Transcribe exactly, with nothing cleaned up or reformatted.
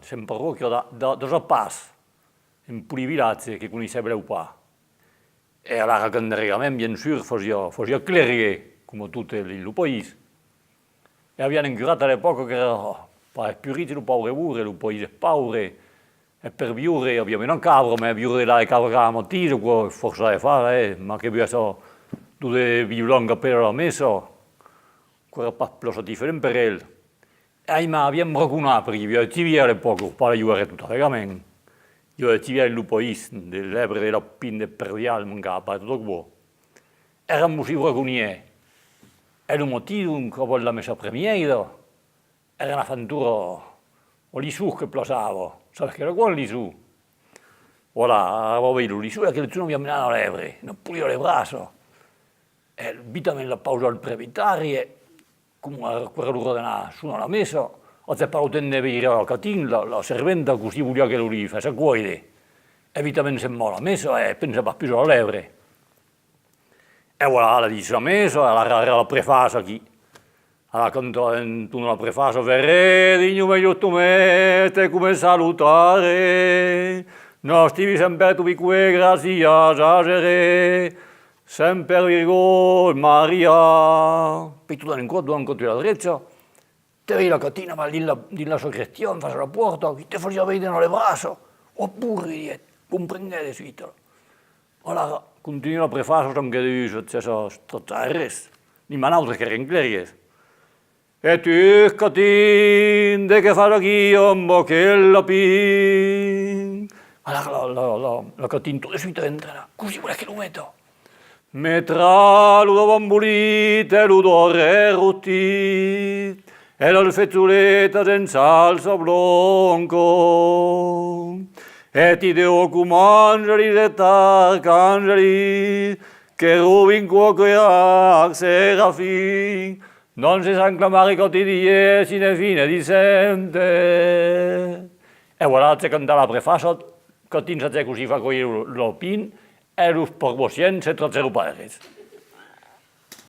Sent parròquia da, da, de Japàs, un polit vilatge que coneissèvi lèu pas. E alara, quand arribèm, bien sûr, fasiá, fasiá clergue, coma tot dins lo país. E avián un curat a l'epòca qu'èra pas espurit, lo paure bourre, lo país es paure. E per viure, aviam una cabra, mas viure de la de cabra cada matin, aquò es fòrça de far, eh, mas que vuèsse tot de violent qu'apèla la messa, aquò èra pas plan satisfaent per el. Ai, mas aviam braconat, perque i aviá de tibièr a l'epòca, pas de joguèr tot avegament. I aviá de tibièr en lo país, de lèbre, de lapin, de perdial, mancava pas tot aquò. Èram aussi braconièrs. E lo matin, donc, avant la messa premièira, èra una aventura, o l'isson que plaçava. Sabes qu'èra aquò, l'isson? Voilà, ara vau veire lo lisson, e aquel jorn aviam menat la lèbre, ne poliá las braças. E vitament la pausa al presbitari, e coma èra, qu'èra l'ora d'anar sonar la messa, agèt pas lo temps de veire la Catin, la, la serventa, cossí voliá que lo li fèsse còire. E vitament se'n va a la messa e pensa pas pus a la lèbre. E voilà, la ditz la messa, alara èra la prefaça aquí. Alara canta entona la prefaça: Vere, Digne me, justomete, come salutare, nostri semper tu vique gratias agere, semper Virgo Maria. Pei tot d'un còp, d'un còp la drecha, te vei la Catina, va dins la, dins la sacrestiá, en fàcia la pòrta, qui te fasiá veire las braças. Ò, bourre, diguèt, comprenguèt de suita. Alara, continua la prefaça, tant que Dius, e se sa tracta de res. Ni mas nautres qu'èrem clergues. E tu, Catin, de qué fas aquí amb aquel lapin? Alara la, la, la, la Catin tot de suita entra, cossí volètz que lo meta? Metra lo davant bolit e lo darrèr rostit, e las fecholetas en salsa blanca. E ti deu comandari de t'arcangeli, querubin, quòque serafin, non se s'acclamari quotidies sine fine dicente. E voilà, agèt cantat la prefaça, Catin sagèt cossí far còire lo, lo lapin, e los porcs bocièns se trachèron pas de res.